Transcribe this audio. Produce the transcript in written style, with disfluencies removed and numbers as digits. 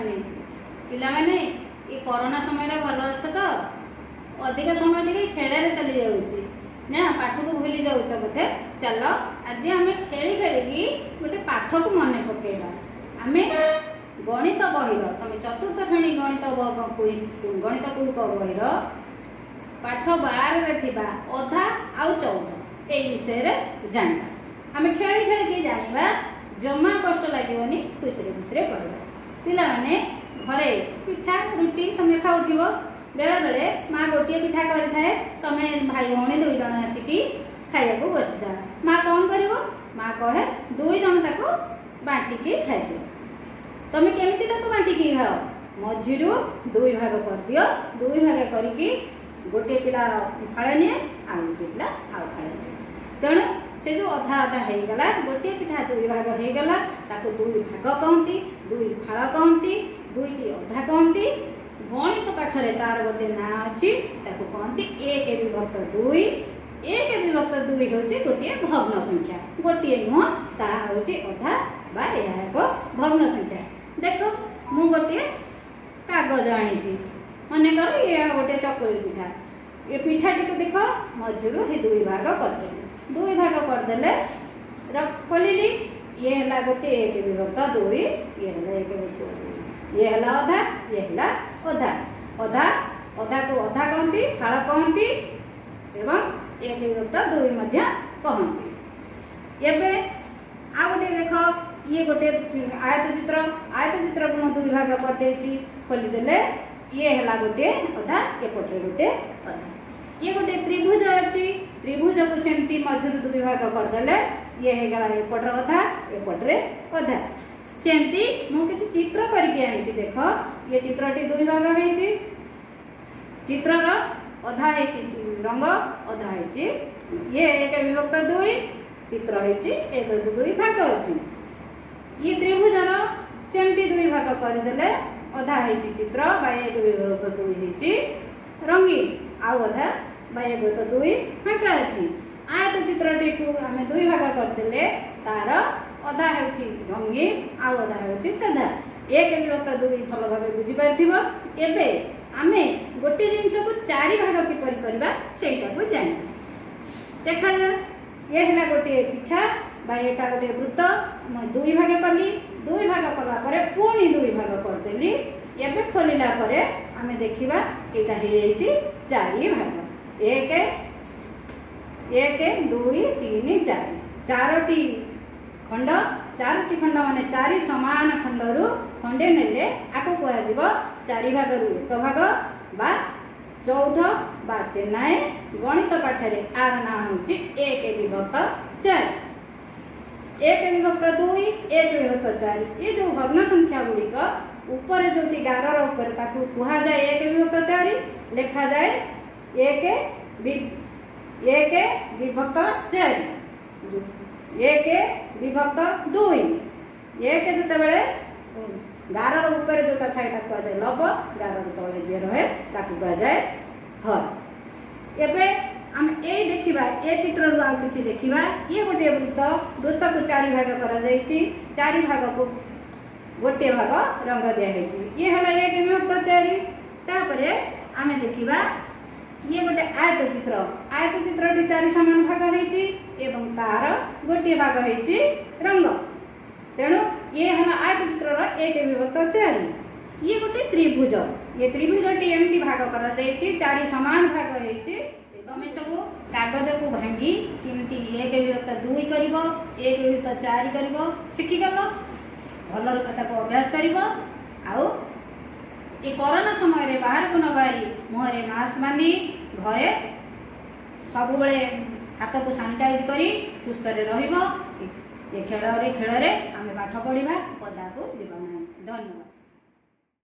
ପିଲାମାନେ। ପିଲାମାନେ, ଏ କରୋନା ସମୟରେ ଭଲ ଅଛ ତ? ଅଧିକ ସମୟ ଟିକେ ଖେଳରେ ଚାଲି ଯାଉଛି ନା, ପାଠକୁ ଭୁଲି ଯାଉଛ ବୋଧେ। ଚାଲ, ଆଜି ଆମେ ଖେଳି ଖେଳିକି ଗୋଟେ ପାଠକୁ ମନେ ପକେଇବା। ଆମେ ଗଣିତ ବହିର, ତମେ ଚତୁର୍ଥ ଶ୍ରେଣୀ ଗଣିତ, ଗଣିତ କୁକ ବହିର ପାଠ 12ରେ ଥିବା ଅଧା ଆଉ ଚଉଠ ଏଇ ବିଷୟରେ ଜାଣିବା। ଆମେ ଖେଳି ଖେଳିକି ଜାଣିବା, ଜମା କଷ୍ଟ ଲାଗିବନି, ଖୁସିରେ ଖୁସିରେ ପଢ଼ିବା। ପିଲାମାନେ, ଘରେ ପିଠା ରୁଟି ତମେ ଖାଉଥିବ। ବେଳେବେଳେ ମା ଗୋଟିଏ ପିଠା କରିଥାଏ, ତମେ ଭାଇ ଭଉଣୀ ଦୁଇ ଜଣ ଆସିକି ଖାଇବାକୁ ବସିଯାଅ। ମା କ'ଣ କରିବ? ମା କହେ, ଦୁଇ ଜଣ ତାକୁ ବାଣ୍ଟିକି ଖାଇଦିଅ। ତମେ କେମିତି ତାକୁ ବାଣ୍ଟିକି ଖାଅ? ମଝିରୁ ଦୁଇ ଭାଗ କରିଦିଅ। ଦୁଇ ଭାଗ କରିକି ଗୋଟିଏ ପିଲା ଫାଳେ ନିଏ, ଆଉ ଗୋଟିଏ ପିଲା ଆଉ ଫାଳେ ନିଏ। ତେଣୁ ସେ ଯେଉଁ ଅଧା ଅଧା ହେଇଗଲା, ଗୋଟିଏ ପିଠା ଦୁଇ ଭାଗ ହେଇଗଲା, ତାକୁ ଦୁଇ ଭାଗ କହନ୍ତି, ଦୁଇ ଫାଳ କହନ୍ତି, ଦୁଇଟି ଅଧା କହନ୍ତି। ଗଣିତ ପାଠରେ ତାର ଗୋଟେ ନାଁ ଅଛି, ତାକୁ କହନ୍ତି 1 ବିଭକ୍ତ 2। 1 ବିଭକ୍ତ 2 ହେଉଛି ଗୋଟିଏ ଭଗ୍ନ ସଂଖ୍ୟା। ଗୋଟିଏ ନୁହଁ, ତାହା ହେଉଛି ଅଧା ବା ଏହା ଏକ ଭଗ୍ନ ସଂଖ୍ୟା। ଦେଖ, ମୁଁ ଗୋଟିଏ କାଗଜ ଆଣିଛି। ମନେକର ଇଏ ଗୋଟିଏ ଚକୁଳି ପିଠା। ଏ ପିଠାଟିକୁ ଦେଖ, ମଝିରୁ ସେ ଦୁଇ ଭାଗ କରିଦେଲି। ଦୁଇ ଭାଗ କରିଦେଲେ, ଖୋଲିଲି, ଇଏ ହେଲା ଗୋଟିଏ 1 ବିଭକ୍ତ 2, ଇଏ ହେଲା 1 ବିଭକ୍ତ 2। ଇଏ ହେଲା ଅଧା, ଇଏ ହେଲା ଅଧା। ଅଧା ଅଧାକୁ ଅଧା କହନ୍ତି, ଫାଳ କହନ୍ତି ଏବଂ 1 ବିଭକ୍ତ 2 ମଧ୍ୟ କହନ୍ତି। ଏବେ ଆଉ ଗୋଟେ ଦେଖ, ଇଏ ଗୋଟେ ଆୟତ ଚିତ୍ର। ଆୟତ ଚିତ୍ରକୁ ମୁଁ ଦୁଇ ଭାଗ କରିଦେଇଛି। ଖୋଲିଦେଲେ ଇଏ ହେଲା ଗୋଟିଏ ଅଧା, ଏପଟରେ ଗୋଟେ ଅଧା। ଇଏ ଗୋଟେ ତ୍ରିଭୁଜ ଅଛି। ତ୍ରିଭୁଜକୁ ସେମିତି ମଝିରୁ ଦୁଇ ଭାଗ କରିଦେଲେ ଇଏ ହେଇଗଲା ଏପଟରେ ଅଧା, ଏପଟରେ ଅଧା। ସେମିତି ମୁଁ କିଛି ଚିତ୍ର କରିକି ଆଣିଛି। ଦେଖ, ଇଏ ଚିତ୍ରଟି ଦୁଇ ଭାଗ ହେଇଛି। ଚିତ୍ରର ଅଧା ହେଇଛି ରଙ୍ଗ, ଅଧା ହେଇଛି। ଇଏ 1 ବିଭକ୍ତ 2 ଚିତ୍ର ହେଇଛି, 1 2 ଭାଗ ଅଛି। ଇଏ ତ୍ରିଭୁଜର ସେମିତି ଦୁଇ ଭାଗ କରିଦେଲେ ଅଧା ହେଇଛି ଚିତ୍ର ବା 1 ବିଭକ୍ତ 2 ହେଇଛି ରଙ୍ଗୀନ, ଆଉ ଅଧା ବା 1 ବିଭକ୍ତ 2 ଫାଙ୍କା ଅଛି। ଆୟତ ଚିତ୍ରଟିକୁ ଆମେ ଦୁଇ ଭାଗ କରିଦେଲେ ତାର ଅଧା ହେଉଛି ରଙ୍ଗୀନ, ଆଉ ଅଧା ହେଉଛି ସାଧା। 1 ବିଭକ୍ତ 2 ଭଲ ଭାବେ ବୁଝିପାରିଥିବ। ଏବେ ଆମେ ଗୋଟିଏ ଜିନିଷକୁ ଚାରି ଭାଗ କିପରି କରିବା, ସେଇଟାକୁ ଜାଣିବା। ଦେଖାଯାଉ, ଇଏ ହେଲା ଗୋଟିଏ ପିଠା ବା ଏଇଟା ଗୋଟିଏ ବୃତ୍ତ। ମୁଁ ଦୁଇ ଭାଗ କଲି। ଦୁଇ ଭାଗ କଲା ପରେ ପୁଣି ଦୁଇ ଭାଗ କରିଦେଲି। ଏବେ ଖୋଲିଲା ପରେ ଆମେ ଦେଖିବା, ଏଇଟା ହେଇଯାଇଛି ଚାରି ଭାଗ। 1, 1, 2, 3, 4, ଚାରୋଟି ଖଣ୍ଡ। ଚାରୋଟି ଖଣ୍ଡ ମାନେ ଚାରି ସମାନ ଖଣ୍ଡରୁ ଖଣ୍ଡେ ନେଲେ ଆକୁ କୁହାଯିବ ଚାରି ଭାଗରୁ ଏକ ଭାଗ ବା ଚଉଠ ବା ଚେନାଏ। ଗଣିତ ପାଠରେ ଆର ନାଁ ହେଉଛି 1 ବିଭକ୍ତ 4। 1 ବିଭକ୍ତ 2, 1 ବିଭକ୍ତ 4, ଏ ଯେଉଁ ଭଗ୍ନ ସଂଖ୍ୟା ଗୁଡ଼ିକ ଉପରେ ଯେଉଁଠି ଗାରର ଉପରେ, ତାକୁ କୁହାଯାଏ 1 ବିଭକ୍ତ 4, ଲେଖାଯାଏ 1 ବିଭକ୍ତ 4, 1 ବିଭକ୍ତ 2। 1 ଯେତେବେଳେ ଗାରର ଉପରେ ଯେଉଁଟା ଥାଏ ତାକୁ କୁହାଯାଏ ଲବ, ଗାରର ତଳେ ଯିଏ ରହେ ତାକୁ କୁହାଯାଏ ହର। ଏବେ ଆମେ ଏଇ ଦେଖିବା, ଏ ଚିତ୍ରରୁ ଆଉ କିଛି ଦେଖିବା। ଇଏ ଗୋଟିଏ ବୃତ୍ତ। ବୃତ୍ତକୁ ଚାରି ଭାଗ କରାଯାଇଛି। ଚାରି ଭାଗକୁ ଗୋଟିଏ ଭାଗ ରଙ୍ଗ ଦିଆହେଇଛି। ଇଏ ହେଲା 1 ବିଭକ୍ତ 4। ତାପରେ ଆମେ ଦେଖିବା, ଇଏ ଗୋଟେ ଆୟତ ଚିତ୍ର। ଆୟତ ଚିତ୍ରଟି ଚାରି ସମାନ ଭାଗ ହେଇଛି ଏବଂ ତାର ଗୋଟିଏ ଭାଗ ହେଇଛି ରଙ୍ଗ। ତେଣୁ ଇଏ ହେଲା ଆୟତ ଚିତ୍ରର 1 ବିଭକ୍ତ 4। ଇଏ ଗୋଟେ ତ୍ରିଭୁଜ। ଇଏ ତ୍ରିଭୁଜଟି ଏମିତି ଭାଗ କରାଯାଇଛି, ଚାରି ସମାନ ଭାଗ ହେଇଛି। ତମେ ସବୁ କାଗଜକୁ ଭାଙ୍ଗି କେମିତି 1 ବିଭକ୍ତ 2 କରିବ, 1 ବିଭକ୍ତ 4 କରିବ ଶିଖିଗଲ। ଭଲ ରୂପେ ତାକୁ ଅଭ୍ୟାସ କରିବ। ଆଉ ଏ କରୋନା ସମୟରେ ବାହାରକୁ ନ ବାହାରି ମୁହଁରେ ମାସ୍କ ବାନ୍ଧି, ଘରେ ସବୁବେଳେ ହାତକୁ ସାନିଟାଇଜ କରି ସୁସ୍ଥରେ ରହିବ। ଏ ଖେଳରେ ଖେଳରେ ଆମେ ପାଠ ପଢ଼ିବା, ପଦାକୁ ଯିବା ନାହିଁ। ଧନ୍ୟବାଦ।